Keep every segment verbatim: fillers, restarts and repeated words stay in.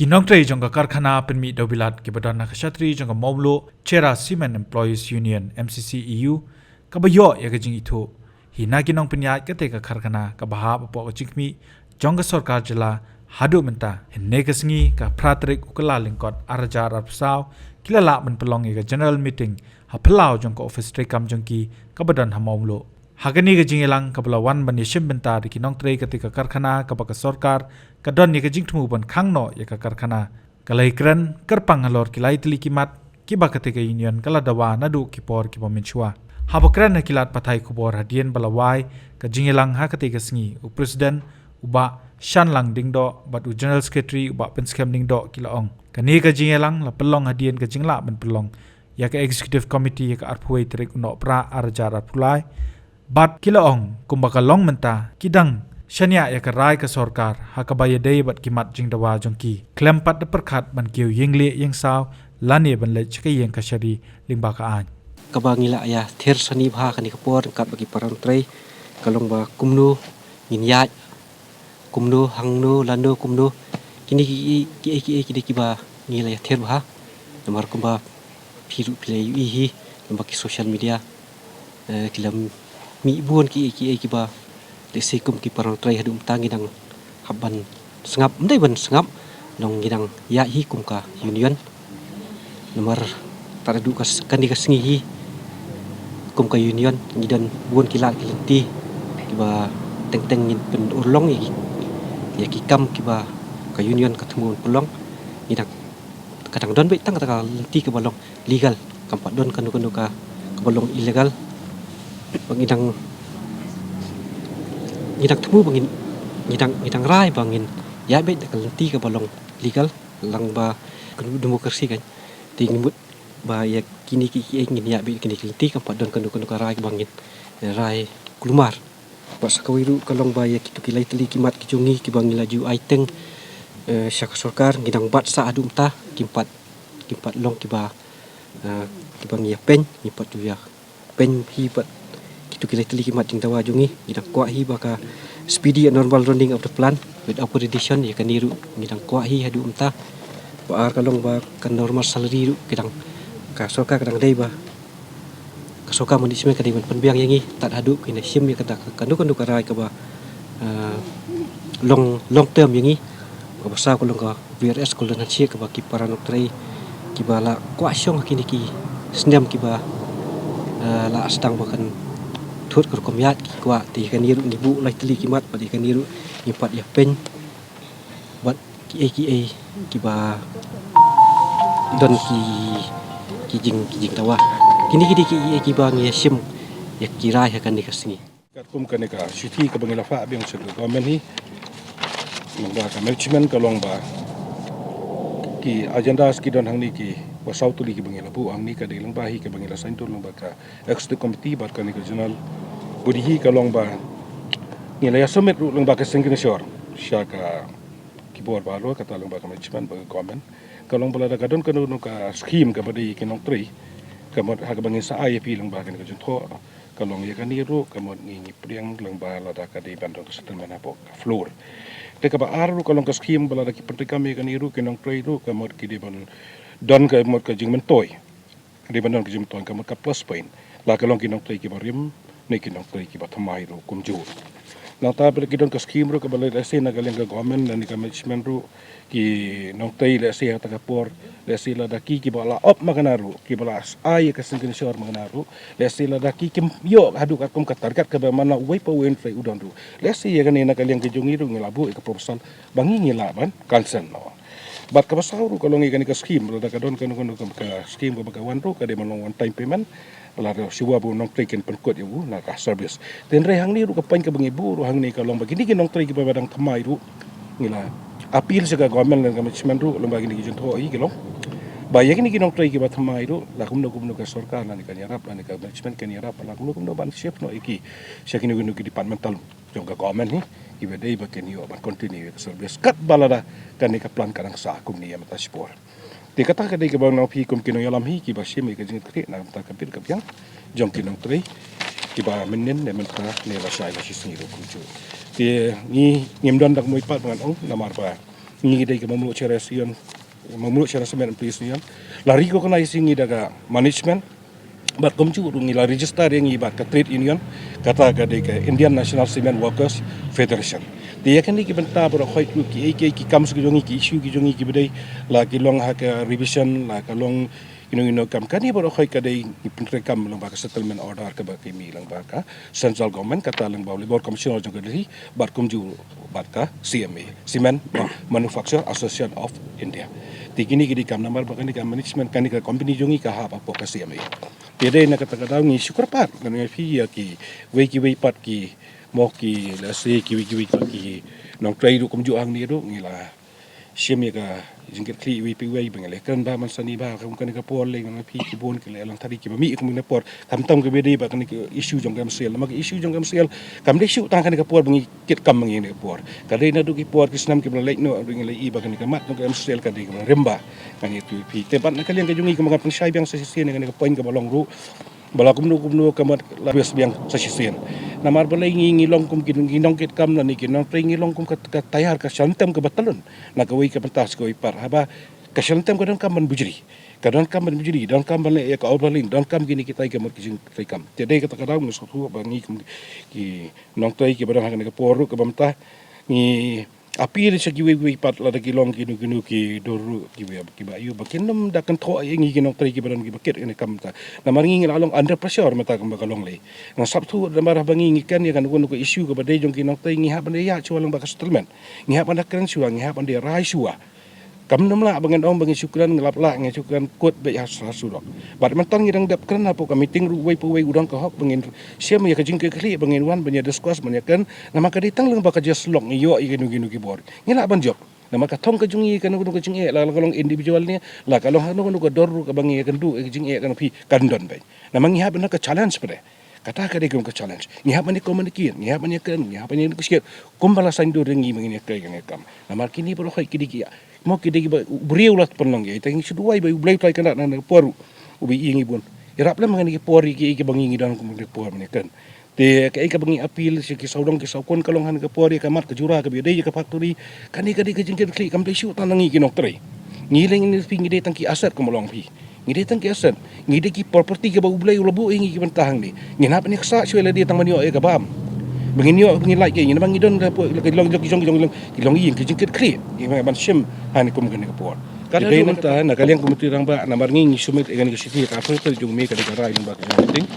Ki nongtrei jong ka karkhana pynmih dewbilat kiba don ha ka shatri jong ka Mawmluh Cherra Cement Employees Union, M C C E U, kaba ïoh ïa ka jingithuh hi na ki nongpynïaid katei ka karkhana kaba hap hapoh ka jingkhmih jong ka sorkar jylla haduh mynta. Hynne ka sngi, ka phra tarik u Kyllalyngkot ar hajar arphew saw, ki la lah ban pynlong ïa ka general meeting ha phyllaw jong ka office treikam jong ki kaba don ha Mawmluh. Ha kane ka jingïalang kaba la wan ban ïashim bynta da ki nongtrei katei ka karkhana kaba ka sorkar ka don ïa ka jingthmu ban khang noh ïa ka karkhana, ka la ïakren kyrpang halor ki lai tylli ki mat kiba katei ka union ka la dawa naduh ki por kiba mynshuwa. Haba kren ha ki lad pathai khubor hadien ba la wai ka jingïalang ha katei ka sngi, u president u Bah Shanlang Diengdoh bad u general secretary u Bah Pynskhem Diengdoh ki la ong, kane ka jingïalang la pynlong hadien ka jinglah ban pynlong ïa ka executive committee ha ka arphew wei tarik u Nohprah ar hajar arphew lai. Bad ki la ong, kumba ka long mynta, ki dang shaniah ïa ka rai ka sorkar ha kaba ïadei bad ki mat jingdawa jong ki, khlem pat da pyrkhat ban kiew ïing lieh ïing saw lane ban leit sha ka ïing ka shari lyngba ka aiñ. Kaba ngi la ïa ther shane bha kane ka por ryngkat bad ki para nongtrei ka long ba kumno ngin ïaid, kumno, hangno, lano, kumno. Kine ki, ki, ki, ki, ki dei kiba ngi la ïa ther bha. Namar kumba phi ruh phi la ïohi hi lyngba ki social media, eh, ki la mih bun ki, ki, kiba lehse kum ki para nongtrei haduh mynta ngi dang hap ban sngap, ym dei ban sngap, long ngi dang ïaid hi kum ka union. Namar tad haduh ka s-, kane ka sngi hi kum ka union ngi don bun ki lad ki lynti kiba teng teng ngin pynurlong ïa ki, ïa ki kam kiba ka union ka thmu ban pynlong. Ngi dang, ka dang don beit tang kata ka lynti kaba long legal, kam pat don kano kano ka, kaba long illegal. Ba ngi dang, ngi dang thmu ba ngin, ngi dang, ngi dang rai ba ngin ïaid beit da ka lynti kaba long legal lang ba ka demokrasi kan. Te ngi mut ba ïa kine ki, ki, ngin ïaid beit kine ki lynti, kam pat don kano kano ka rai ba ngin rai kulmar. Bad sa kawei ruh ka long ba ïa kito ki lai tylli ki mat ki jong ngi kiba ngi la ju ai teng, eh, sha ka sorkar, ngi dang bat sah haduh mynta, kim pat, kim pat long kiba, eh, kiba ngi ïa peiñ, ngi pat ju ïa peiñ hi bad kito ki lai tylli ki mat jingdawa jong ngi. Ngi dang kwah hi ba ka speedy and normal running of the plant with upgradation, ïa kane ruh ngi dang kwah hi haduh mynta. Ba ar ka long ba ka normal salary ruh ki dang, ka sorkar ka dang dei ba, ka sorkar management ka dei ban pynbiang ïa ngi tad haduh kin ïa shim ïa kata ka, kano kano ka rai kaba, eh, long, long term ïa ngi. Kaba saw ka long ka V R S Golden Handshake kaba ki para nongtrei kiba la kwah shong ha kine ki snem kiba, eh, la sdang ba kan thut ka rukom ïaid ki kwah. Te ïa kane ruh ngi buh lai tylli ki mat bad ïa kane ruh ngi pat ïa peiñ bad kiei kiei kiba don ki, ki jing, ki jingdawa. Kine ki dei kiei kiei kiba ngi ïa shim ïa ki rai ha kane ka sngi. Katkum kane ka shithi kaba ngi la phah biang sha ka government hi, lyngba ka management, ka long ba ki agendas ki don hangne kiba saw tylli kiba ngi la buh hangne, ka dei lyngba hi kaba ngi la sign to lyngba ka executive committee bad kane ka general body hi, ka long ba ngi la ïa submit ruh lyngba ka signature sha ka, ki bor baroh, kata lyngba ka management bad ka government. Ka long ba lada ka don kano kano ka scheme kaba dei ki nongtrei, ka mut ha kaba ngin sa ai ïa phi lyngba kane ka jingthoh, ka long ïa kane ruh ka mut ngi, ngi pdiang lyngba lada ka dei ban don ka settlement hapoh ka floor. Te kaba ar ruh ka long ka scheme ba lada ki pyntreikam ïa kane ruh ki nongtrei ruh ka mut ki dei ban don ka mut ka jingmyntoi. Ka dei ban don ka jingmyntoi, ka mut ka plus point, la ka long ki nongtrei kiba rim ne ki nongtrei kiba thymmai ruh kumjuh. Nangta ba ki don ka scheme ruh kaba lehse na ka liang ka government lane ka management ruh, ki nongtrei lehse ha kata ka por, lehse lada ki kiba la opt ma kane ruh, kiba la ai ïa ka signature ma kane ruh, lehse lada ki kim ïoh haduh katkum ka target kaba mana uwei pa uwei u nongtrei u don ruh, lehse ïa kane na ka liang ka jong ngi ruh ngi la buh ïa ka proposal ba ngi, ngi lah ban cancel noh. Bad kaba saw ruh ka long ïa kane ka scheme, lada ka don kano kano ka, ka scheme kaba ka wan ruh, ka dei ban long one time payment, lada shuwa ba u nongtrei kin pynkut ïa u na ka service. Te hynrei hangne ruh ka point kaba ngi buh ruh hangne ka long ba kine ki nongtrei kiba dang thymmai ruh, ngi la appeal sha ka government lane ka management ruh lyngba kine ki jingthoh hi, ka long ba ïa kine ki nongtrei kiba thymmai ruh, la kumno kumno ka sorkar lane kan ïarap lane ka management kan ïarap la kumno kumno ban shift noh ïa ki sha kino kino ki departmental jong ka government hi, kiba dei ba kin ïoh ban continue ïa ka service katba lada kane ka plant ka dang sah kumne ïa mynta shipor. Te kata ka dei kaba ngan ong ïa phi kum ki nongïalam hi kiba shim ïa ka jingkitkhlieh na ka bynta ka bit ka biang jong ki nongtrei kiba mynnin ne mynta ne lashai lashisngi ruh kumjuh. Te ngi, ngim don da kmie pat ba ngan ong namar ba Ngi dei ka Mamluchera Union, Mamluchera Cement Employees Union. La recognize ïa ngi da ka management. Bad kumjuh ruh ngi la register ïa ngi bad ka trade union, kata ka dei ka Indian National Cement Workers Federation. Te ïa kane ki bynta baroh khoit ruh ki ei ki ei ki kam ki jong ngi, ki issue ki jong ngi kiba dei, la ki long ha ka revision, la ka long ino ino kam, kane baroh khoit ka dei ngi pyntreikam lyngba ka settlement order kaba ki mih lyngba ka central government, kata lyngba u Labour Commissioner jong ka Delhi, bad kumjuh bad ka C M A, Cement Manufacturer Association of India. Te kine ki dei kam namar ba kane ka management, kane ka company jong ngi ka hap hapoh ka C M A. Te dei na kata ka daw ngi shu kyrpad ngan ong ïa phi, ïa kiwei kiwei pat ki, mo, ki, lehse kiwei kiwei pat ki nongtrei ruh kumjuh hangne ruh ngi la shim ïa ka jingkitkhlieh iwei pa iwei ba ngi la kren bha mynshwa, bha kum kane ka por lei ngan ong ïa phi, ki bun ki la ïalang thari kiba mih kum kane ka por. Khamtam kaba dei ba kane ka issue jong ka M C L, namar ka issue jong ka M C L kam dei shuh tang kane ka por ba ngi kit kam ba ngi kane ka por. Ka dei naduh ki por ki snem kiba la leit noh ruh ngi la ïohi ba kane ka mat jong ka M C L ka dei kaba rim bha. Ngan ïathuh ïa phi, te bad na ka liang ka jong ngi kumba ngan pynshai biang sa shisien ïa kane ka point kaba long ruh, ba la kumno kumno ka mat la bes biang sa shisien. Namar balei ngi, ngi long kum ki, ki nongkit kam lane ki nongtrei, ngi long kum ka, ka tayar, ka shah lyntem kaba tyllun na kawei ka bynta sha kawei pat. Haba ka shah lyntem ka donkam ban bujli, ka donkam ban bujli, donkam ban leh ïa ka overhauling, donkam kine kitai ka mut ki jingtrei kam. Te dei kata ka daw ngi sngewthuh ba ngi kum ki nongtrei kiba don ha kane ka por ruh kaba mynta ngi appeal sha kiwei kiwei pat, lada ki long kino kino ki dur ruh kiba, kiba ïoh ba kin nym da kynthoh ïa ngi ki nongtrei kiba don kiba kit kane ka kam ta. Namar ngi ngi la long under pressure mynta kumba ka long lei. Nga sngewthuh namar haba ngi ngi kren ïa kano kano ka issue kaba dei jong ki nongtrei, ngi hap ban da ïaid shuwa lyngba ka settlement, ngi hap ban da kren shuwa, ngi hap ban da rai shuwa. Kam nym lah ba ngan ong ba ngi shu kren ngi lap lah, ngi shu kren kut beit ha, ha surok. Bad mynta ngi dang dep kren hapoh ka meeting ruh, uwei pa uwei u don ka hok ba ngin shim ïa ka jingkitkhlieh, ba ngin wan ban ïa discuss, ban ïa kren. Namar ka dei tang lyngba ka jingïasyllok ngi ïoh ïa kino kino ki bor. Ngi lah ban jop. Namar ka thong ka jong ngi, kano kano ka jingeh, la, la ka long individual ne, la ka long kano kano ka dur ruh kaba ngi ïakynduh ïa ka jingeh, kano phi kan don beit. Namar ngi hap ban da ka challenge pat. Kata ka dei ka challenge. Ngi hap ban ïa communicate, ngi hap ban ïa kren, ngi hap ban ïa negotiate. Kumba la saiñdur ïa ngi ba ngin ïa trei kane ka kam. Namar kine baroh khoit ki dei ki, mo, ki dei kiba u briew la pynlong ïa, te ngi shu duwai ba U Blei U Trai Kynrad na kane ka por ruh u ba ïohi ïa ngi bun. Ïarap lem ha kane ka por ïa ki, ïa kiba ngi, ngi don kum kane ka por ban ïa kren. Te kaei kaba ngi appeal sha ki sawdong ki sawkun ka long ha kane ka por ïa ka mat ka jura kaba ïadei ïa ka factory. Kane ka dei ka jingkitkhlieh, kam dei shuh tang na ngi ki nongtrei. Ngi lei ngi, phi, ngi dei tang ki asset kumba long phi. Ngi dei tang ki asset. Ngi dei ki property kaba U Blei u la buh ïa ngi ki bynta hangne. Ngin hap ban ïa ksa shuwa lade tang ban ïoh ïa ka bam. Ba ngin ïoh, ba ngin lait ki, ngin, ba ngi don ka po-, ka long, ki long, ki long, ki long, ki long ïing, ki jingkitkhlieh. Ngi ban shim ha kane kum kane ka por. Ka dei mynta na ka liang ka Myntri Rangbah, namar ngi ngi submit ïa kane ka shithi ha ka arphew tarik jong u May, ka dei ka rai lyngba ka jong ka meeting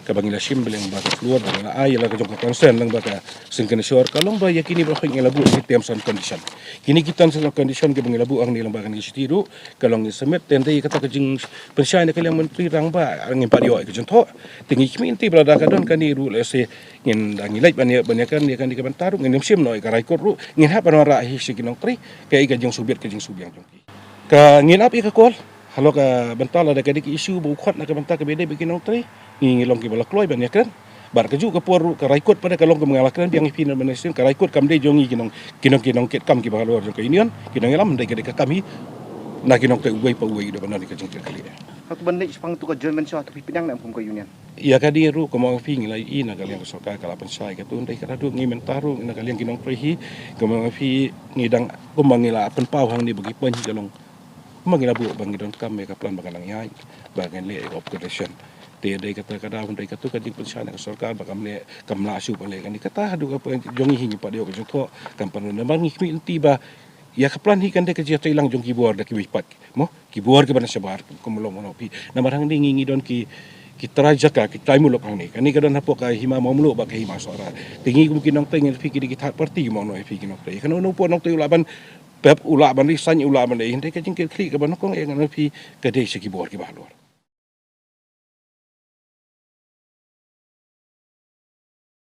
kaba ngi la shim lyngba ka floor, ba ngi la ai ïa la ka jong ka consent lyngba ka Seng Kynshor, ka long ba ïa kine baroh ngi la buh ki terms and condition. Kine ki terms and condition kiba ngi la buh hangne lyngba kane ka shithi ruh, ka long ngi submit, te ynda kata ka jingpynshai na ka liang Myntri Rangbah ngin pat ïoh ïa ka jingthoh. Te ngi khmih lynti ba lada ka don kane ruh, lehse ngin da ngi leit ban ïa, ban ïa kane, ïa kane ka bynta ruh ngin ym shim noh ïa ka High Court ruh, ngin hap ban wanrah hi sha ki nongtrei kaei ka jingsngewbit ka jingsngewbiang jong ki. Ka ngin ap ïa ka call halor ka bynta lada ka dei ka issue ba u khot na ka bynta kaba ïadei bad ki nongtrei, ngi ngi long kiba la kloi ban ïakren. Bad kajuh ka por ruh ka High Court pat ka long kaba nga la kren biang ïa phi na mynta shisien, ka High Court kam dei jong ngi ki nong, ki nong, ki nongkit kam kiba halor jong ka union, ki nongïalam, dei ka, dei ka kam hi na ki nongtrei uwei pa uwei da ban don ka jingkitkhlieh. Hato ban leit shaphang tu ka joint venture hato phi pdiang ne em kum ka union? Ïa kane ruh kumba ong phi ngi la ïohi na ka liang ka sorkar ka la pynshai, kato hynrei ka la dei ngi mynta ruh na ka liang ki nongtrei hi, kumba ong phi ngi dang, kumba ngi la pynpaw hangne ba ki point hi ka long kumba ngi la buh ba ngi donkam ïa ka plan ba kan nang ïaid, ba kan leh ïa ka upgradation. Te dei kata ka daw hynrei kato ka jingpynshai na ka sorkar ba kam leh, kam lah shuh ban leh kane, kata haduh ka point jong ngi hi ngi pat ïoh ka jingthoh kam pat. Namar ngi khmih lynti ba ïa ka plan hi kan dei ka jingïatreilang jong ki bor da kiwei pat, mo, ki bor kiba na shabar, kumba long, mo, phi. Namar hangne ngi ngi don ki, ki trai jaka, ki trai muluk hangne. Kane ka don hapoh ka hima Mawmluh bad ka hima Sohra. Te ngi kum ki nongtrei ngi, phi, ki dei ki third party, mo, no, phi, ki nongtrei. Kano kano phi nongtrei u lah ban pep, u lah ban resign, u lah ban leh, hynrei ka jingkitkhlieh kaba nyngkong ïa ngi, phi, ka dei sha ki bor kiba halor.